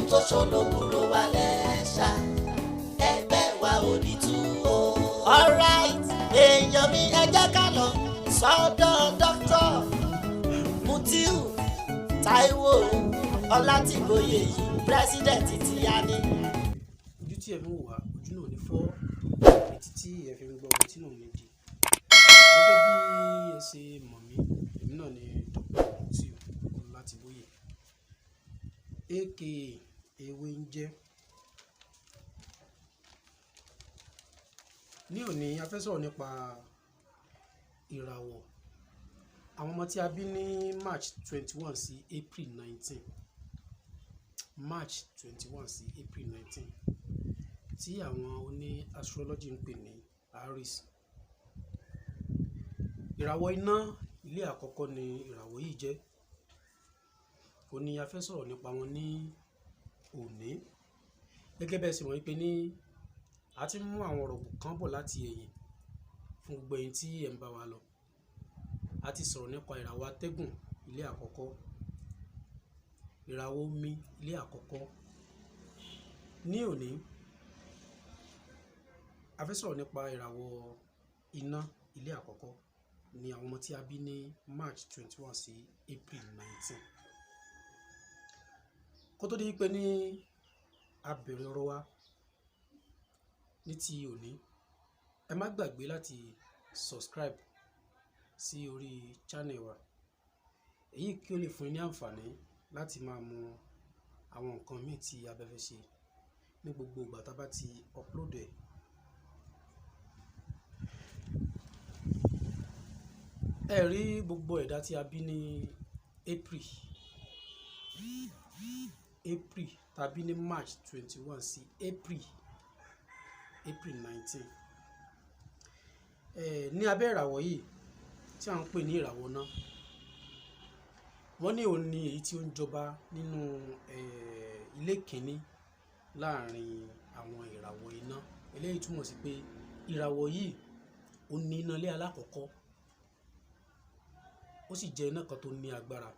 Tó ṣolókùrò wa lẹ́ṣà, ẹgbẹ́ wa ò ní tú o. Alright, èèyàn mi, ẹ jẹ́ ká lọ sọ́dọ̀ Dr. Mutiu Taiwo Ọlátìbóyè yìí, president tí a ní. Ojú tí ẹ fi ń wò wá, ojú náà ní fọ́. Etí tí ẹ fi ń gbọ́, etí náà ní di. Gẹ́gẹ́ bí ẹ ṣe mọ̀ mí, èmi náà ni Dr. Mutiu Ọlátìbóyè, aka Ewé ń jẹ́. Ní òní, a fẹ́ sọ̀rọ̀ nípa ìràwọ̀ àwọn ọmọ tí a bí ní March 21 sí April 19, March 21 sí April 19, tí àwọn oní astrology ń pè ní Aries. Ìràwọ̀ iná ilé àkọ́kọ́ ni ìràwọ̀ yìí jẹ́. Ó ní a fẹ́ sọ̀rọ̀ nípa wọn ní òní. Gẹ́gẹ́ bẹ́ẹ̀ sì mọ̀ wípé ní a ti ń mú àwọn ọ̀rọ̀ kan bọ̀ láti ẹ̀yìn fún gbogbo ẹ̀yin tí ẹ̀ ń bá wa lọ. A ti sọ̀rọ̀ nípa ìràwọ̀ atẹ́gùn ilé àkọ́kọ́, ìràwọ̀ omi ilé àkọ́kọ́. Ní òní, a fẹ́ sọ̀rọ̀ nípa ìràwọ̀ iná ilé àkọ́kọ́ ní àwọn ọmọ tí a bí ní March 21 sí April 19. Kó tó di pé ní a bẹ̀rẹ̀ ọ̀rọ̀ wa ní ti òní, ẹ má gbàgbé láti subscribe sí orí channel wa, èyí kí ó lè fún yín ní àǹfààní láti máa mọ àwọn nǹkan míì tí a bá fẹ́ ṣe ní gbogbo ìgbà tá a bá ti upload ẹ̀. Ẹ rí gbogbo ẹ̀dá tí a bí ní April, April tàbí ní March 21 sí April 19. Ní abẹ́ ìràwọ̀ yìí tí à ń pè ní ìràwọ̀ náà, wọ́n ní òun ni èyí tí ó ń jọba nínú ilé kìíní láàrin àwọn ìràwọ̀ iná. Eléyìí túmọ̀ sí pé ìràwọ̀ yìí ó ní iná ilé alákọ̀ọ́kọ́, ó sì jẹ́ iná kan tó ní agbára.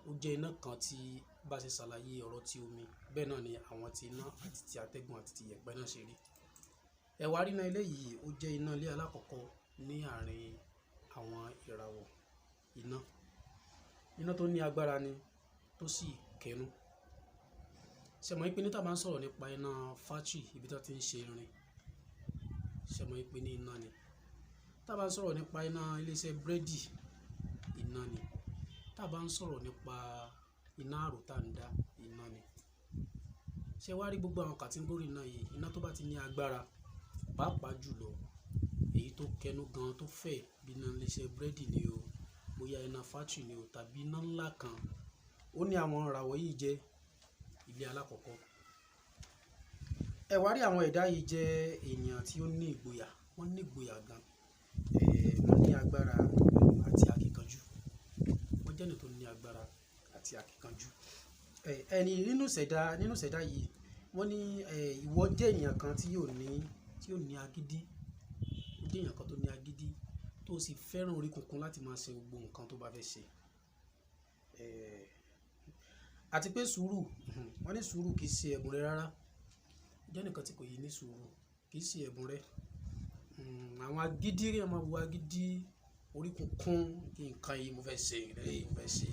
Ó jẹ́ iná kan tí bá ṣe ṣàlàyé ọ̀rọ̀ ti omi, bẹ́ẹ̀ náà ni àwọn ti iná àti ti atẹ́gùn àti ti ìyẹ̀pẹ̀ náà ṣe rí. Ẹ wá rí iná ilé yìí, ó jẹ́ iná ilé alákọ̀ọ́kọ́ ní àárín àwọn ìràwọ̀ iná. Iná tó ní agbára ni, tó sì kẹnu. Ṣé mọ̀ wípé ní tá bá ń sọ̀rọ̀ nípa iná factory, ibi tí wọ́n ti ń ṣe irin, ṣé mọ̀ wípé ní iná ni. Tá bá ń sọ̀rọ̀ nípa iná ilé iṣẹ́ búrẹ́dì, iná ni. Tá bá ń sọ̀rọ̀ nípa iná àrò tá ń dá, iná ni. Ṣé wàá rí gbogbo àwọn kàtígórì iná yìí, iná tó bá ti ní agbára, pàápàá jùlọ èyí tó kẹnu gan tó fẹ̀ bí iná ilé iṣẹ́ búrẹ́dì ni o, bóyá iná factory ni o, tàbí iná ńlá kan, ó ní àwọn ìràwọ̀ yìí jẹ́ ilé alákọ̀ọ́kọ́. Ẹ wá rí àwọn ẹ̀dá yìí jẹ́ ènìyàn tí ó ní ìgboyà, wọ́n ní ìgboyà gan, wọ́n ní agbára àti akíkanjú. Wọ́n jẹ́ ènìyàn tó ní agbára àti akíkanjú. Ẹni nínú ìṣẹ̀dá yìí, wọ́n ní ìwọ jẹ́ ènìyàn kan tí yóò ní, tí yóò ní agídí. Ó jẹ́ ènìyàn kan tó ní agídí, tó sì fẹ́ràn orí kunkun láti máa ṣe gbogbo nǹkan tó bá fẹ́ ṣe. Àti pé sùúrù, wọ́n ní sùúrù kì í ṣe ẹ̀bùn rẹ rárá. Ó jẹ́ ẹnìkan tí kò yí ní sùúrù, kì í ṣe ẹ̀bùn rẹ. Àwọn agídí, kí èèyàn máa wo agídí, orí kunkun, kí nǹkan yìí mo fẹ́ ṣe, eléyìí mo fẹ́ ṣe.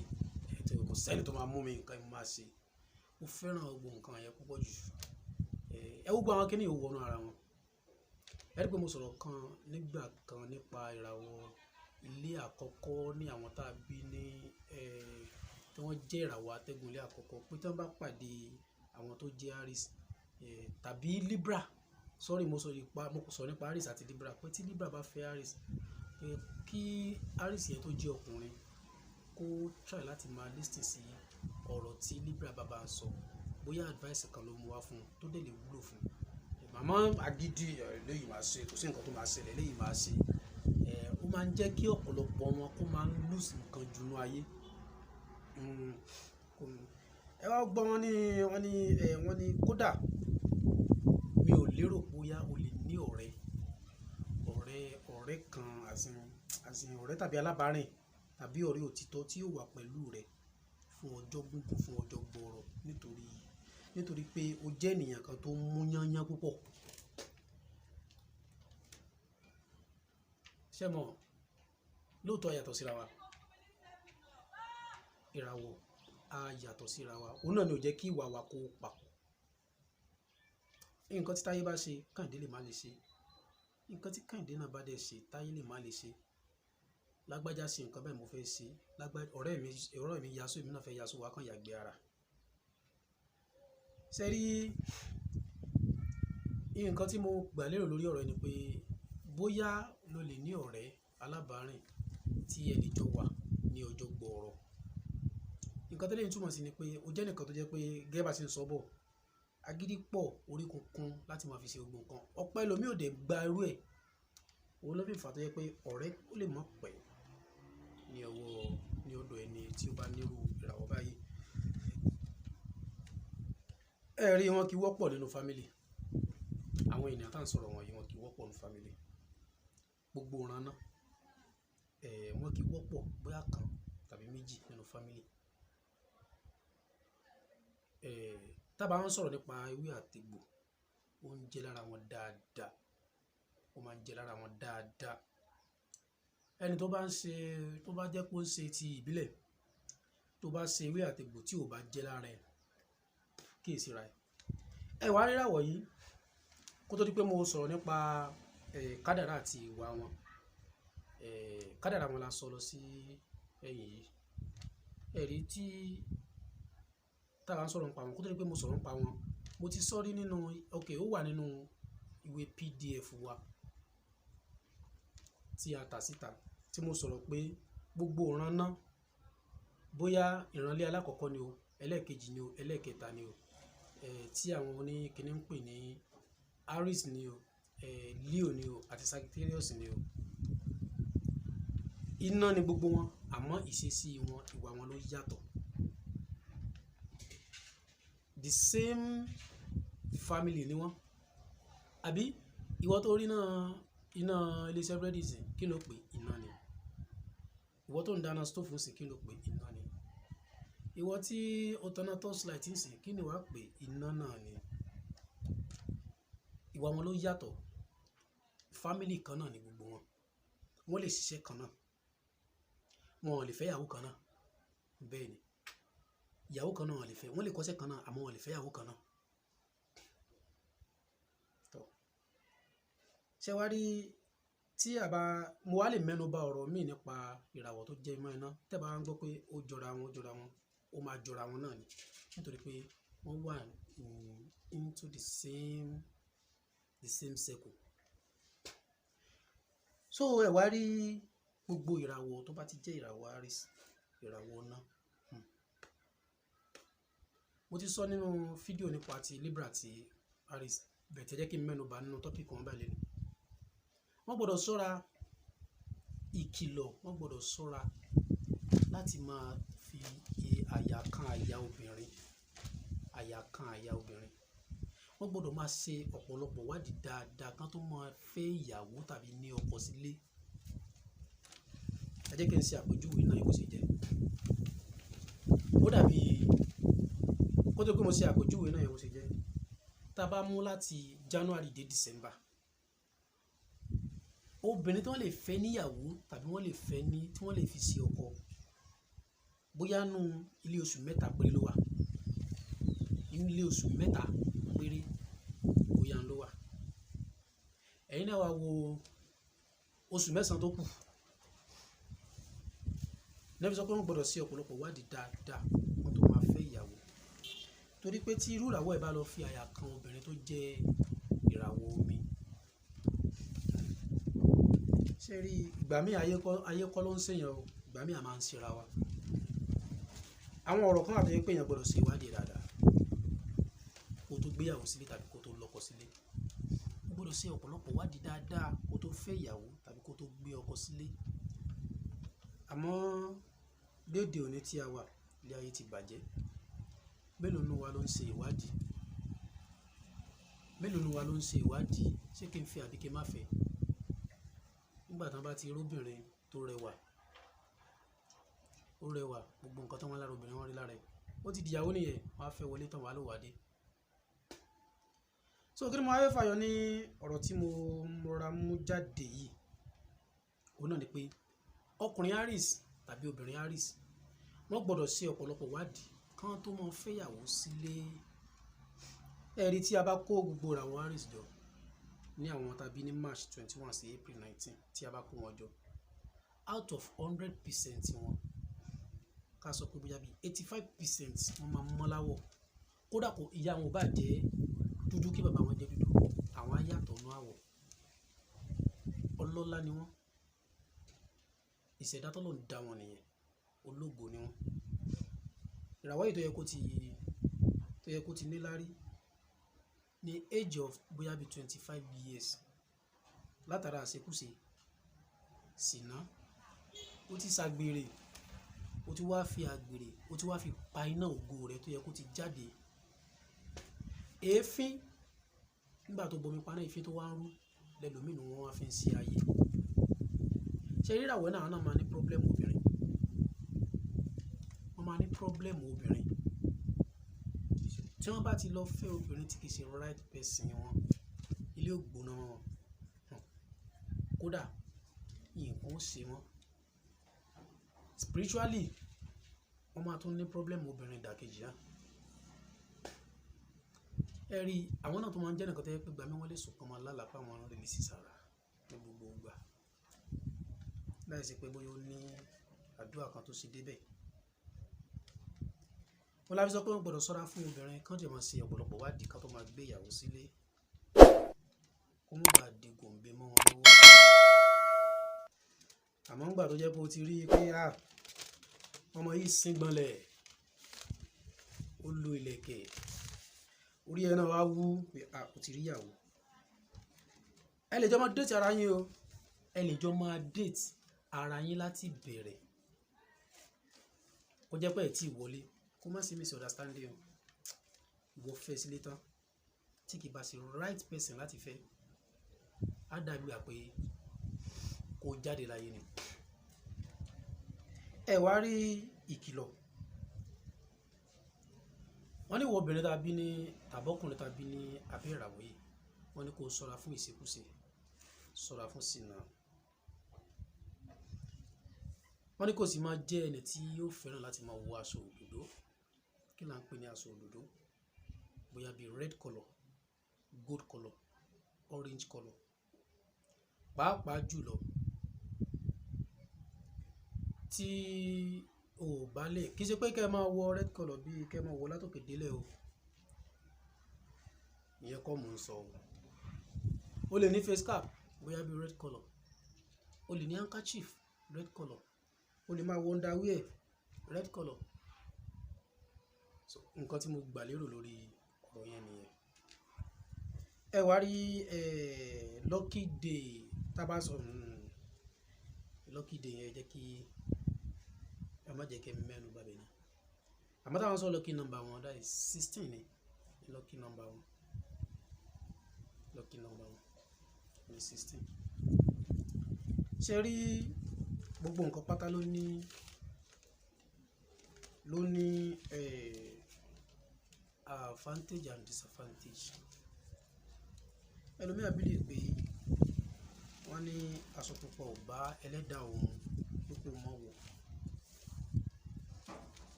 Tí kò sẹ́ni tó máa mú mi, nǹkan yìí mo máa ṣe. Mo fẹ́ràn gbogbo nǹkan yẹn púpọ̀ jù. Ẹ wo gbogbo àwọn kíní yìí ó wọnú ara wọn. Ẹ rí pé mo sọ̀rọ̀ kan nígbà kan nípa ìràwọ̀ ilé àkọ́kọ́ ní àwọn tá a bí ní, tí wọ́n jẹ́ ìràwọ̀ atẹ́gùn ilé àkọ́kọ́, pé tí wọ́n bá pàdé àwọn tó jẹ́ Aries, tàbí Libra. Sorry, mo sọ nípa Aries àti Libra, pé tí Libra bá fẹ́ Aries, pé kí Aries yẹn tó jẹ́ ọkùnrin kó try láti máa listen sí ọ̀rọ̀ tí Libra bá bá ń sọ, bóyá advice kan ló mú wá fún un tó dẹ̀ lè wúlò fún un. Màmá agídí, eléyìí máa ṣe, kò sí nǹkan tó máa ṣẹlẹ̀, eléyìí máa ṣe. Ó máa ń jẹ́ kí ọ̀pọ̀lọpọ̀ wọn kó máa ń lose nǹkan jù nínú ayé. Ẹ wá gbọ́ wọ́n ní, wọ́n ní, wọ́n ní kódà mi ò lérò bóyá o lè ní ọ̀rẹ́, ọ̀rẹ́, ọ̀rẹ́ kan, as in ọ̀rẹ́ tàbí alábárìn tàbí ọ̀rẹ́ òtítọ́ tí yóò wà pẹ̀lú rẹ fún ọjọ́ gígùn, fún ọjọ́ gbọọrọ nítorí Nítorí pé o jẹ́ ènìyàn kan tó mú yányán púpọ̀. Ṣé mọ̀, lóòótọ́ a yàtọ̀ síra wa. Ìràwọ̀ a yàtọ̀ síra wa. Òun náà ni ò jẹ́ kí ìwà wa kó papọ̀. Nǹkan tí Táyé bá ṣe, Kẹ́hìndé lè má lè ṣe. Nǹkan tí Kẹ́hìndé náà bá dẹ̀ ṣe, Táyé lè má lè ṣe. Lágbájá ṣe nǹkan bẹ́ẹ̀ mo fẹ́ ṣe. Lágbájá, ọ̀rẹ́ mi yaṣọ, èmi náà fẹ́ yaṣọ, wá kàn yàgbé ara. Ṣé rí, nǹkan tí mo gbà lérò lórí ọ̀rọ̀ yìí ni pé bóyá lo lè ní ọ̀rẹ́ alábàárìn tí ẹ lè jọ wà ní ọjọ́ gbọọrọ. Nǹkan tó lè túmọ̀ sí ni pé o jẹ́ ẹnìkan tó jẹ́ pé gẹ́gẹ́ bá ṣe ń sọ bọ̀, agídí pọ̀ orí kunkun láti máa fi ṣe gbogbo nǹkan. Ọ̀pọ̀ ẹlòmíì ò dẹ̀ gba irú ẹ̀. Òun ló fi fà tó jẹ́ pé ọ̀rẹ́ ó lè mọ̀ pẹ́ ní ọwọ́, ní ọ̀dọ̀ ẹni tí ó bá nírú ìràwọ̀ báyìí. Ẹ rí wọn kì í wọ́pọ̀ nínú family. Àwọn ènìyàn tí à ń sọ̀rọ̀ wọ̀nyí wọn kì í wọ́pọ̀ nínú family. Gbogbo ìran náà, wọn kì í wọ́pọ̀ bóyá kan tàbí méjì nínú family. Tá bá ń sọ̀rọ̀ nípa ewé àti egbò, ó ń jẹ lára wọn dáadáa. Ó máa ń jẹ lára wọn dáadáa. Ẹni tó bá ń ṣe, tó bá jẹ́ pé ó ń ṣe ti ìbílẹ̀, tó bá ṣe ewé àti egbò tí ò bá jẹ lára ẹ̀, kíyèsi ra ẹ̀. Ẹ wá rí ìràwọ̀ yìí, kó tó di pé mo sọ̀rọ̀ nípa, kádàrá àti ìwà wọn. Kádàrá wọn la sọ lọ sí ẹ̀yìn yìí. Ẹ rí tí, tá bá ń sọ̀rọ̀ nípa wọn, kó tó di pé mo sọ̀rọ̀ nípa wọn, mo ti sọ rí nínú, okay, ó wà nínú ìwé PDF wa tí a tà síta, tí mo sọ̀rọ̀ pé gbogbo ìran náà, bóyá ìránlé alákọ̀ọ́kọ́ ni o, ẹlẹ́ẹ̀kejì ni o, ẹlẹ́ẹ̀kẹta ni o, tí àwọn oníkíní ń pè ní Aries ni o, Leo ni o àti Sagittarius ni o. Iná ni gbogbo wọn, àmọ́ ìṣesí wọn, ìwà wọn ló yàtọ̀. The same family ni wọ́n. Àbí ìwọ tó rí náà, iná ilé iṣẹ́ búrẹ́dì sí, kí ló pè? Iná ni. Ìwọ tó ń dáná stove sí, kí ló pè? Iná ni. Ìwọ tí o taná torchlight sí, kí ni wàá pè? Iná náà ni. Ìwà wọn ló yàtọ̀. Family kan náà ni gbogbo wọn. Wọ́n lè ṣiṣẹ́ kan náà. Wọn ò lè fẹ́ ìyàwó kan náà. Bẹ́ẹ̀ ni. Ìyàwó kan náà wọ́n lè fẹ́. Wọ́n lè kọ́ṣẹ́ kan náà àmọ́ wọ́n lè fẹ́ ìyàwó kan náà. Tọ́. Ṣé wàá rí tí a bá, mo wá lè mẹ́nu bà ọ̀rọ̀ mi nípa ìràwọ̀ tó jẹ́ iná iná. Tẹ́ bá ń gbọ́ pé ó jọra wọn, ó jọra wọn, ó máa jọra wọn náà ni. Nítorí pé wọ́n wà into the same circle. So ẹ wá rí gbogbo ìràwọ̀ tó bá ti jẹ́ ìràwọ̀ Aries, ìràwọ̀ iná. Mo ti sọ nínú fídíò nípa ti Libra àti Aries, bẹ́ẹ̀ tí ẹ jẹ́ kí n mẹ́nu bà nínú topic wọn báyìí lẹ́nu. Wọ́n gbọdọ̀ ṣọ́ra ìkìlọ̀, wọ́n gbọdọ̀ ṣọ́ra láti máa fi àyà kan àyà obìnrin, àyà kan àyà obìnrin. Wọ́n gbọdọ̀ máa ṣe ọ̀pọ̀lọpọ̀ wádìí dáadáa kán tó máa fẹ́ ìyàwó tàbí ní ọkọ sílé. Ẹ jẹ́ kí n ṣe àpèjúwe náà bó ṣe jẹ́. Ó dàbí kó tó pé mo ṣe àpèjúwe náà bó ṣe jẹ́. Tí a bá mú láti January dé December, obìnrin tí wọ́n lè fẹ́ ní ìyàwó tàbí wọ́n lè fẹ́ ní, tí wọ́n lè fi ṣe ọkọ, bóyá nú ilé oṣù mẹ́ta péré ló wà. Inú ilé oṣù mẹ́ta péré bóyá ló wà. Ẹ̀yin náà wá wo oṣù mẹ́sàn-án tó kù. Nẹ́fí sọ pé wọ́n gbọdọ̀ ṣe ọ̀pọ̀lọpọ̀ wádìí dáadáa kí wọ́n tó máa fẹ́ ìyàwó. Torí pé tí irú ìràwọ̀ ẹ bá lọ fi àyà kan obìnrin tó jẹ́ ìràwọ̀ omi, Ṣé rí ìgbà mí ayé kọ́ ló ń ṣe èèyàn o, ìgbà mí a máa ń ṣe ra wa. Àwọn ọ̀rọ̀ kan wà tó jẹ́ pé èèyàn gbọdọ̀ ṣe ìwádìí dáadáa kó tó gbé ìyàwó sílé tàbí kó tó lọ́kọ sílé. O gbọdọ̀ ṣe ọ̀pọ̀lọpọ̀ ìwádìí dáadáa kó tó fẹ́ ìyàwó tàbí kó tó gbé ọkọ sílé. Àmọ́ lóde òní tí a wà, ilé ayé ti bàjẹ́. Mélòó nínú wa ló ń ṣe ìwádìí? Mélòó nínú wa ló ń ṣe ìwádìí? Ṣé kí n fẹ́ àbí kí n má fẹ́? Nígbà tí wọ́n bá ti rí obìnrin tó rẹwà, ó rẹwà, gbogbo nǹkan tó wọ́n lára obìnrin wọ́n rí lára ẹ̀. Ó ti di ìyàwó nìyẹn, wọ́n á fẹ́ wọlé tán, wàá lò wá dé. So kí ni mo wá fẹ́ fàyọ ní ọ̀rọ̀ tí mo rọra mú jáde yìí? Òun náà ni pé ọkùnrin Aries tàbí obìnrin Aries, wọ́n gbọ́dọ̀ ṣe ọ̀pọ̀lọpọ̀ wádìí kán tó máa fẹ́yàwó sílé. Ẹ̀rí tí a bá kó gbogbo ìràwọ̀ Aries jọ ní àwọn tàbí ní March 21 sí April 19, tí a bá kó wọn jọ, out of 100% wọn, ká sọ pé bóyá bíi 85% wọ́n máa mọ́ láwọ̀. Kódà kó ìyá wọn ò bá jẹ́ dúdú kí bàbá wọn jẹ́ dúdú, àwọn á yàtọ̀ nú àwọ̀. Ọlọ́lá ni wọ́n, ìṣẹ̀dá tọ́lọ́run dá wọn nìyẹn, ológo ni wọ́n. Ìràwọ̀ yìí tó yẹ kó ti níláárí ní age of bóyá bíi 25 years, látara àṣekúṣe ṣìnà, ó ti ṣàgbèrè, ó ti wá fi àgbèrè, ó ti wá fi pa iná ògo rẹ̀ tó yẹ kó ti jáde. Èéfín nígbà tó bomi paná, èéfín tó wá ń rú lẹ́lòmíì ni wọ́n wá fi ń ṣe ayé. Ṣé ríràwọ̀ náà, àwọn náà máa ní problem obìnrin, wọ́n máa ní problem obìnrin. Tí wọ́n bá ti lọ fẹ́ obìnrin tí kì í ṣe right person wọn, ilé ò gbóná mọ́ wọn. Kódà nǹkan ó ṣe wọ́n spiritually, wọ́n máa tún ní problem obìnrin ìdàkejì náà. Ẹ rí àwọn náà tó máa ń jẹ́ nǹkan tó yẹ pé gbàmí wọ́n lè sùn kán máa lálàá pé àwọn release sára ní gbogbo ìgbà, láì sí pé bóyá ó ní àdúrà kan tó ṣe débẹ̀. Wọ́n láfi sọ pé wọ́n gbọ́dọ̀ ṣọ́ra fún obìnrin, kán jẹ́ máa ṣe ọ̀pọ̀lọpọ̀ wádìí kan tó máa gbé ìyàwó sílé, kó má bàa di gòǹbé mọ́ wọn lọ́wọ́. Àmọ́ ńgbà tó jẹ́ pé o ti rí i pé ah, ọmọ yìí síngbọnlẹ̀, ó lo ìlẹ̀kẹ̀, orí ẹ náà wá wú pé ah, o ti rí ìyàwó. Ẹ lè jọ máa date ara yín o, ẹ lè jọ máa date ara yín láti bẹ̀rẹ̀, kó jẹ́ pé ẹ̀ tí ì wọlé, kó má sí misunderstanding o. Ìwọ fẹ́ sílé tán, tí kì bá ṣe right person láti fẹ́, á dàbí ìgbà pé kó jáde láyé ni. Ẹ wá rí ìkìlọ̀. Wọ́n ní ìwọ obìnrin tàbí ní tàbọ́kùnrin tàbí ní abẹ́ ìràwọ̀ yìí, wọ́n ní kó ṣọ́ra fún ìṣekúṣe, ṣọ́ra fún ṣìnà. Wọ́n ní kó sì máa jẹ́ ẹni tí yóò fẹ́ràn láti máa wọ aṣọ òdòdó. Kí là ń pè ní aṣọ òdòdó? Bóyá bí red colour, gold colour, orange colour. Pàápàá jùlọ tí o ò bá lè, kì í ṣe pé kí ẹ máa wọ red colour bí kí ẹ máa wọ látòkè délẹ̀ o. Ìyẹn kọ́ mò ń sọ o. O lè ní face cap bóyá bí red colour, o lè ní handkerchief red colour, o lè máa wọ underwear red colour. So nǹkan tí mo gbà lérò lórí ọ̀rọ̀ yẹn nìyẹn. Ẹ wá rí lucky day, tá bá sọ lucky day yẹn, jẹ́ kí ẹ má jẹ́ kí ẹ mẹ́nu bà bẹ́ẹ̀ náà. Àmọ́ táwọn sọ lucky number wọn, that is 16 ni lucky number wọn. Lucky number wọn ni 16. Ṣé rí gbogbo nǹkan pátá ló ní advantage and disadvantage. Ẹlòmíràn believe pé wọ́n ní aṣọ pupa ò bá ẹlẹ́dàá òun, pé kó má wọ̀.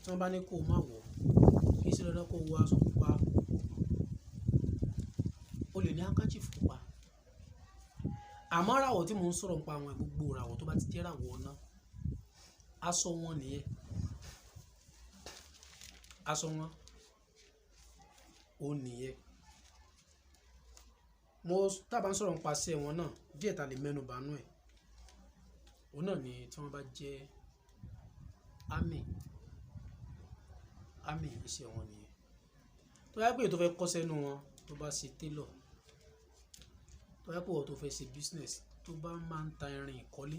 Tí wọ́n bá ní kó má wọ̀, kì í ṣe dandan kó wọ aṣọ pupa. O lè ní handkerchief pupa. Àmọ́ ìràwọ̀ tí mò ń sọ̀rọ̀ nípa àwọn gbogbo ìràwọ̀ tó bá ti jẹ́ ìràwọ̀ iná, aṣọ wọn nìyẹn. Aṣọ wọn, òun nìyẹn. Mo tá bá ń sọ̀rọ̀ nípa iṣẹ́ wọn náà, díẹ̀ ta lè mẹ́nu bà nú ẹ̀. Òun náà ni tí wọ́n bá jẹ́ army, army iṣẹ́ wọn nìyẹn. Tó bá jẹ́ pé èyí tó fẹ́ kọ́ṣẹ́ nínú wọn, tó bá ṣe tailor, tó bá jẹ́ pé ìwọ tó fẹ́ ṣe business, tó bá máa ń ta irin ìkọ́lé,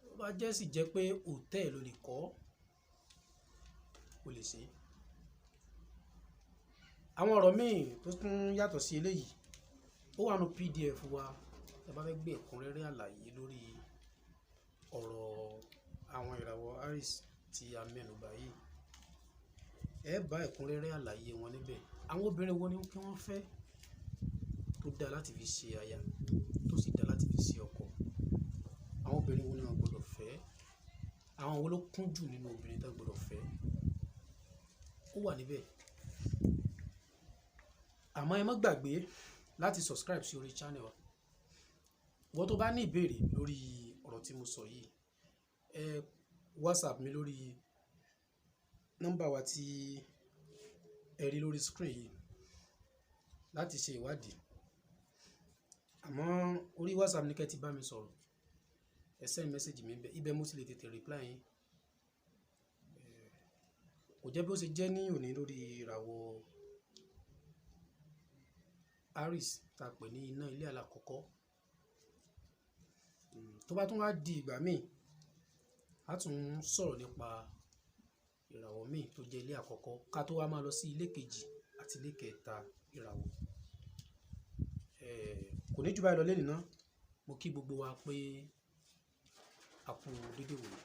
tó bá jẹ́ sì jẹ́ pé hotel lo lè kọ́, o lè ṣe. Àwọn ọ̀rọ̀ míì tó tún yàtọ̀ sí eléyìí, ó wà nínú PDF wa. Tí ẹ bá fẹ́ gbé ẹ̀kúnrẹ́rẹ́ àlàyé lórí ọ̀rọ̀ àwọn ìràwọ̀ Aries tí a mẹ́nu bà yìí, Ẹ bá ẹ̀kúnrẹ́rẹ́ àlàyé wọn níbẹ̀. Àwọn obìnrin wo ni kí wọ́n fẹ́ tó dáa láti fi ṣe aya, tó sì dáa láti fi ṣe ọkọ? Àwọn obìnrin wo ni wọ́n gbọ́dọ̀ fẹ́? Àwọn wo ló kún jù nínú obìnrin tó gbọ́dọ̀ fẹ́? Ó wà níbẹ̀. Àmọ́ ẹ má gbàgbé láti subscribe sí orí channel wa. Ìwọ tó bá ní ìbéèrè lórí ọ̀rọ̀ tí mo sọ yìí, ẹ WhatsApp mi lórí nọ́mbà wa tí ẹ rí lórí screen yìí láti ṣe ìwádìí. Àmọ́ orí WhatsApp ní kẹ́ ti bá mi sọ̀rọ̀. Ẹ send message mi níbẹ̀, ibẹ̀ mo sì lè tètè reply yín. Kò jẹ́ bí ó ṣe jẹ́ ní òní lórí ìràwọ̀ Aries tá a pè ní iná ilé alákọ̀ọ́kọ́. Tó bá tún wá di ìgbà míì, a tún sọ̀rọ̀ nípa ìràwọ̀ míì tó jẹ́ ilé àkọ́kọ́ ká tó wá máa lọ sí ilé kejì àti ilé kẹta ìràwọ̀. Kò ní jù báyìí lọ lénìí ná. Mo kí gbogbo wa pé a kú dédé ìwòyí.